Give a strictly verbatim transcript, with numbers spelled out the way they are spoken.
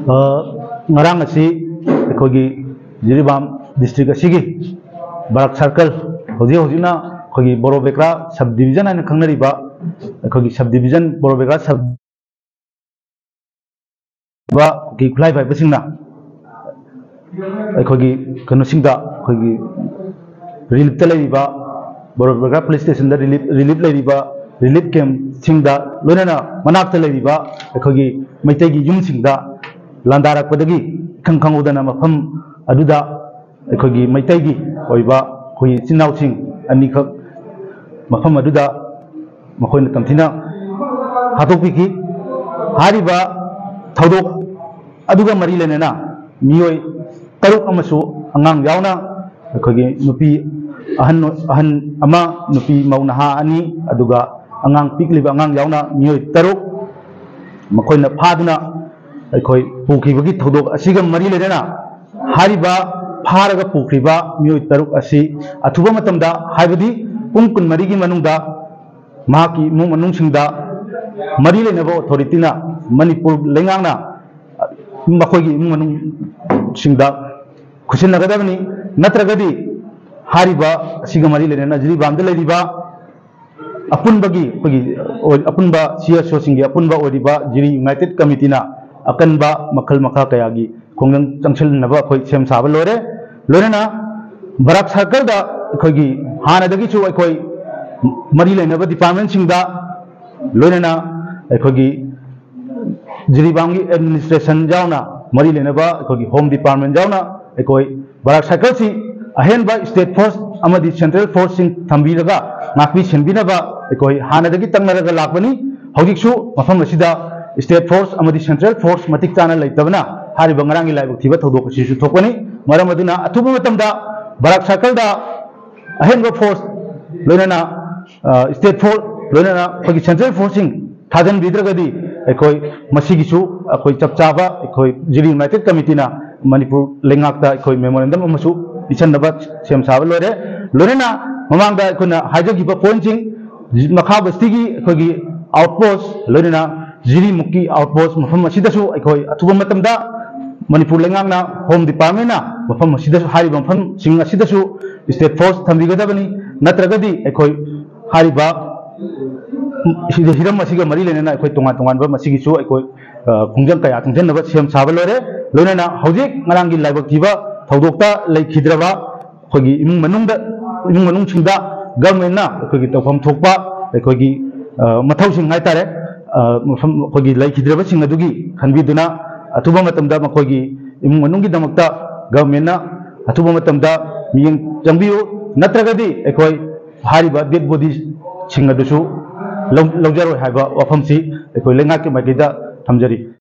ꯑ, ꯉꯔꯥꯡ ꯑꯁꯤ ꯑꯩꯈꯣꯏꯒꯤ ꯖꯤꯔꯤꯕꯥꯝ ꯗꯤꯁꯇ꯭ꯔꯤꯛ ꯑꯁꯤꯒꯤ ꯕꯔꯥꯛ ꯁꯥꯔꯀꯜ, ꯍꯧꯖꯤꯛ ꯍꯧꯖꯤꯛꯅ ꯑꯩꯈꯣꯏꯒꯤ ꯕꯣꯔꯣꯕꯦꯀ꯭ꯔꯥ ꯁꯕ ꯗꯤꯕꯤꯖꯟ ꯍꯥꯏꯅ ꯈꯪꯅꯔꯤꯕ ꯑꯩꯈꯣꯏꯒꯤ ꯁꯕ ꯗꯤꯕꯤꯖꯟ, ꯕꯣꯔꯣꯕꯦꯀ꯭ꯔꯥ ꯁꯕ ꯀꯨꯀꯤ ꯈꯨꯠꯂꯥꯏ ꯄꯥꯏꯕꯁꯤꯡꯅ ꯑꯩꯈꯣꯏꯒꯤ ꯀꯩꯅꯣꯁꯤꯡꯗ, ꯑꯩꯈꯣꯏꯒꯤ ꯔꯤꯂꯤꯞꯇ ꯂꯩꯔꯤꯕ, ꯕꯣꯔꯣꯕꯦꯀ꯭ꯔꯥ ꯄꯨꯂꯤꯁ ꯁ꯭ꯇꯦꯁꯟꯗ ꯔꯤꯂꯤꯞ, ꯔꯤꯂꯤꯞ ꯂꯩꯔꯤꯕ, ꯔꯤꯂꯤꯞ ꯀꯦꯝꯞꯁꯤꯡꯗ, ꯂꯣꯏꯅꯅ ꯃꯅꯥꯛꯇ ꯂꯩꯔꯤꯕ ꯑꯩꯈꯣꯏꯒꯤ ꯃꯩꯇꯩꯒꯤ ꯌꯨꯝꯁꯤꯡꯗ ꯂꯥꯟꯗꯥꯔꯛꯄꯗꯒꯤ ꯏꯈꯪ ꯈꯪꯍꯧꯗꯅ ꯃꯐꯝ ꯑꯗꯨꯗ ꯑꯩꯈꯣꯏꯒꯤ ꯃꯩꯇꯩꯒꯤ ꯑꯣꯏꯕ ꯑꯩꯈꯣꯏꯒꯤ ꯏꯆꯤꯟ ꯏꯅꯥꯎꯁꯤꯡ ꯑꯅꯤꯈꯛ ꯃꯐꯝ ꯑꯗꯨꯗ ꯃꯈꯣꯏꯅ ꯇꯝꯊꯤꯅ ꯍꯥꯠꯇꯣꯛꯄꯤꯈꯤ꯫ ꯍꯥꯏꯔꯤꯕ ꯊꯧꯗꯣꯛ ꯑꯗꯨꯒ ꯃꯔꯤ ꯂꯩꯅꯅ ꯃꯤꯑꯣꯏ ꯇꯔꯨꯛ ꯑꯃꯁꯨ ꯑꯉꯥꯡ ꯌꯥꯎꯅ ꯑꯩꯈꯣꯏꯒꯤ ꯅꯨꯄꯤ ꯑꯍꯟ, ꯑꯍꯟ ꯑꯃ, ꯅꯨꯄꯤ ꯃꯧ ꯅꯍꯥ ꯑꯅꯤ, ꯑꯗꯨꯒ ꯑꯉꯥꯡ ꯄꯤꯛꯂꯤꯕ ꯑꯉꯥꯡ ꯌꯥꯎꯅ ꯃꯤꯑꯣꯏ ꯇꯔꯨꯛ ꯃꯈꯣꯏꯅ ꯐꯥꯗꯨꯅ ꯑꯩꯈꯣꯏ ꯄꯨꯈꯤꯕꯒꯤ ꯊꯧꯗꯣꯛ ꯑꯁꯤꯒ ꯃꯔꯤ ꯂꯩꯅꯅ ꯍꯥꯏꯔꯤꯕ ꯐꯥꯔꯒ ꯄꯨꯈ꯭ꯔꯤꯕ ꯃꯤꯑꯣꯏ ꯇꯔꯨꯛ ꯑꯁꯤ ꯑꯊꯨꯕ ꯃꯇꯝꯗ, ꯍꯥꯏꯕꯗꯤ ꯄꯨꯡ ꯀꯨꯟꯃꯔꯤꯒꯤ ꯃꯅꯨꯡꯗ ꯃꯍꯥꯛꯀꯤ ꯏꯃꯨꯡ ꯃꯅꯨꯡꯁꯤꯡꯗ ꯃꯔꯤ ꯂꯩꯅꯕ ꯑꯣꯊꯣꯔꯤꯇꯤꯅ, ꯃꯅꯤꯄꯨꯔ ꯂꯩꯉꯥꯛꯅ ꯃꯈꯣꯏꯒꯤ ꯏꯃꯨꯡ ꯃꯅꯨꯡꯁꯤꯡꯗ ꯈꯨꯠꯁꯤꯟꯅꯒꯗꯕꯅꯤ꯫ ꯅꯠꯇ꯭ꯔꯒꯗꯤ ꯍꯥꯏꯔꯤꯕ ꯑꯁꯤꯒ ꯃꯔꯤ ꯂꯩꯅꯅ ꯖꯤꯔꯤꯕꯥꯝꯗ ꯂꯩꯔꯤꯕ ꯑꯄꯨꯟꯕꯒꯤ, ꯑꯩꯈꯣꯏꯒꯤ ꯑꯣꯏ-, ꯑꯄꯨꯟꯕ ꯁꯤ ꯑꯦꯁ ꯑꯣꯁꯤꯡꯒꯤ ꯑꯄꯨꯟꯕ ꯑꯣꯏꯔꯤꯕ ꯖꯤꯔꯤ ꯌꯨꯅꯥꯏꯇꯦꯠ ꯀꯃꯤꯇꯤꯅ ꯑꯀꯟꯕ ꯃꯈꯜ ꯃꯈꯥ ꯀꯌꯥꯒꯤ ꯈꯣꯡꯖꯪ ꯆꯪꯁꯤꯟꯅꯕ ꯑꯩꯈꯣꯏ ꯁꯦꯝ ꯁꯥꯕ ꯂꯣꯏꯔꯦ꯫ ꯂꯣꯏꯅꯅ ꯕꯔꯥꯛ ꯁꯥꯔꯀꯜꯗ ꯑꯩꯈꯣꯏꯒꯤ ꯍꯥꯟꯅꯗꯒꯤꯁꯨ ꯑꯩꯈꯣꯏ ꯃꯔꯤ ꯂꯩꯅꯕ ꯗꯤꯄꯥꯔꯠꯃꯦꯟꯁꯤꯡꯗ, ꯂꯣꯏꯅꯅ ꯑꯩꯈꯣꯏꯒꯤ ꯖꯤꯔꯤꯕꯥꯝꯒꯤ ꯑꯦꯗꯃꯤꯅꯤꯁꯇ꯭ꯔꯦꯁꯟ ꯌꯥꯎꯅ, ꯃꯔꯤ ꯂꯩꯅꯕ ꯑꯩꯈꯣꯏꯒꯤ ꯍꯣꯝ ꯗꯤꯄꯥꯔꯠꯃꯦꯟ ꯌꯥꯎꯅ, ꯑꯩꯈꯣꯏ ꯕꯔꯥꯛ ꯁꯥꯔꯀꯜꯁꯤ ꯑꯍꯦꯟꯕ ꯁ꯭ꯇꯦꯠ ꯐꯣꯔꯁ ꯑꯃꯗꯤ ꯁꯦꯟꯇ꯭ꯔꯦꯜ ꯐꯣꯔꯁꯁꯤꯡ ꯊꯝꯕꯤꯔꯒ ꯉꯥꯛꯄꯤ ꯁꯦꯟꯕꯤꯅꯕ ꯑꯩꯈꯣꯏ ꯍꯥꯟꯅꯗꯒꯤ ꯇꯛꯅꯔꯒ ꯂꯥꯛꯄꯅꯤ꯫ ꯍꯧꯖꯤꯛꯁꯨ ꯃꯐꯝ ꯑꯁꯤꯗ ꯁ꯭ꯇꯦꯠ ꯐꯣꯔꯁ ꯑꯃꯗꯤ ꯁꯦꯟꯇ꯭ꯔꯦꯜ ꯐꯣꯔꯁ ꯃꯇꯤꯛ ꯆꯥꯅ ꯂꯩꯇꯕꯅ ꯍꯥꯏꯔꯤꯕ ꯉꯔꯥꯡꯒꯤ ꯂꯥꯏꯕꯛ ꯊꯤꯕ ꯊꯧꯗꯣꯛ ꯑꯁꯤꯁꯨ ꯊꯣꯛꯄꯅꯤ꯫ ꯃꯔꯝ ꯑꯗꯨꯅ ꯑꯊꯨꯕ ꯃꯇꯝꯗ ꯕꯔꯥꯛ ꯁꯥꯔꯀꯜꯗ ꯑꯍꯦꯟꯕ ꯐꯣꯔꯁ, ꯂꯣꯏꯅꯅ, ꯑ, ꯁ꯭ꯇꯦꯠ ꯐꯣꯔꯁ, ꯂꯣꯏꯅꯅ ꯑꯩꯈꯣꯏꯒꯤ ꯁꯦꯟꯇ꯭ꯔꯦꯜ ꯐꯣꯔꯁꯁꯤꯡ ꯊꯥꯖꯤꯟꯕꯤꯗ꯭ꯔꯒꯗꯤ ꯑꯩꯈꯣꯏ ꯃꯁꯤꯒꯤꯁꯨ ꯑꯩꯈꯣꯏ ꯆꯞ ꯆꯥꯕ ꯑꯩꯈꯣꯏ ꯖꯤꯔꯤ ꯌꯨꯅꯥꯏꯇꯦꯠ ꯀꯃꯤꯇꯤꯅ ꯃꯅꯤꯄꯨꯔ ꯂꯩꯉꯥꯛꯇ ꯑꯩꯈꯣꯏ ꯃꯦꯃꯣꯔꯦꯟꯗꯝ ꯑꯃꯁꯨ ꯄꯤꯁꯟꯅꯕ ꯁꯦꯝ ꯁꯥꯕ ꯂꯣꯏꯔꯦ꯫ ꯂꯣꯏꯅꯅ ꯃꯃꯥꯡꯗ ꯑꯩꯈꯣꯏꯅ ꯍꯥꯏꯖꯈꯤꯕ ꯄꯣꯏꯟꯠꯁꯤꯡ, ꯃꯈꯥ ꯕꯁꯇꯤꯒꯤ ꯑꯩꯈꯣꯏꯒꯤ ꯑꯥꯎꯠꯄꯣꯁ, ꯂꯣꯏꯅꯅ ꯖꯤꯔꯤꯃꯨꯛꯀꯤ ꯑꯥꯎꯠꯄꯣꯁ ꯃꯐꯝ ꯑꯁꯤꯗꯁꯨ ꯑꯩꯈꯣꯏ ꯑꯊꯨꯕ ꯃꯇꯝꯗ ꯃꯅꯤꯄꯨꯔ ꯂꯩꯉꯥꯛꯅ, ꯍꯣꯝ ꯗꯤꯄꯥꯔꯠꯃꯦꯟꯅ ꯃꯐꯝ ꯑꯁꯤꯗꯁꯨ, ꯍꯥꯏꯔꯤꯕ ꯃꯐꯝꯁꯤꯡ ꯑꯁꯤꯗꯁꯨ ꯁ꯭ꯇꯦꯠ ꯐꯣꯔꯁ ꯊꯝꯕꯤꯒꯗꯕꯅꯤ꯫ ꯅꯠꯇ꯭ꯔꯒꯗꯤ ꯑꯩꯈꯣꯏ ꯍꯥꯏꯔꯤꯕ ꯁꯤꯗ ꯍꯤꯔꯝ ꯑꯁꯤꯒ ꯃꯔꯤ ꯂꯩꯅꯅ ꯑꯩꯈꯣꯏ ꯇꯣꯉꯥꯟ ꯇꯣꯉꯥꯟꯕ ꯃꯁꯤꯒꯤꯁꯨ ꯑꯩꯈꯣꯏ, ꯑ, ꯈꯣꯡꯖꯪ ꯀꯌꯥ ꯆꯪꯁꯤꯟꯅꯕ ꯁꯦꯝ ꯁꯥꯕ ꯂꯣꯏꯔꯦ꯫ ꯂꯣꯏꯅꯅ ꯍꯧꯖꯤꯛ ꯉꯔꯥꯡꯒꯤ ꯂꯥꯏꯕꯛ ꯊꯤꯕ ꯊꯧꯗꯣꯛꯇ ꯂꯩꯈꯤꯗ꯭ꯔꯕ ꯑꯩꯈꯣꯏꯒꯤ ꯏꯃꯨꯡ ꯃꯅꯨꯡꯗ, ꯏꯃꯨꯡ ꯃꯅꯨꯡꯁꯤꯡꯗ ꯒꯚꯔꯟꯃꯦꯟꯅ ꯑꯩꯈꯣꯏꯒꯤ ꯇꯧꯐꯝ ꯊꯣꯛꯄ ꯑꯩꯈꯣꯏꯒꯤ, ꯑ, ꯃꯊꯧꯁꯤꯡ ꯍꯥꯏꯇꯥꯔꯦ, ꯑ, ꯃꯐꯝ ꯑꯩꯈꯣꯏꯒꯤ ꯂꯩꯈꯤꯗ꯭ꯔꯕꯁꯤꯡ ꯑꯗꯨꯒꯤ ꯈꯟꯕꯤꯗꯨꯅ ꯑꯊꯨꯕ ꯃꯇꯝꯗ ꯃꯈꯣꯏꯒꯤ ꯏꯃꯨꯡ ꯃꯅꯨꯡꯒꯤꯗꯃꯛꯇ ꯒꯚꯔꯟꯃꯦꯟꯅ ꯑꯊꯨꯕ ꯃꯇꯝꯗ ꯃꯤꯠꯌꯦꯡ ꯆꯪꯕꯤꯌꯨ꯫ ꯅꯠꯇ꯭ꯔꯒꯗꯤ ꯑꯩꯈꯣꯏ ꯍꯥꯏꯔꯤꯕ ꯗꯦꯗ ꯕꯣꯗꯤꯁꯤꯡ ꯑꯗꯨꯁꯨ ꯂꯧ-, ꯂꯧꯖꯔꯣꯏ ꯍꯥꯏꯕ ꯋꯥꯐꯝꯁꯤ ꯑꯩꯈꯣꯏ ꯂꯩꯉꯥꯛꯀꯤ ꯃꯥꯏꯀꯩꯗ ꯊꯝꯖꯔꯤ꯫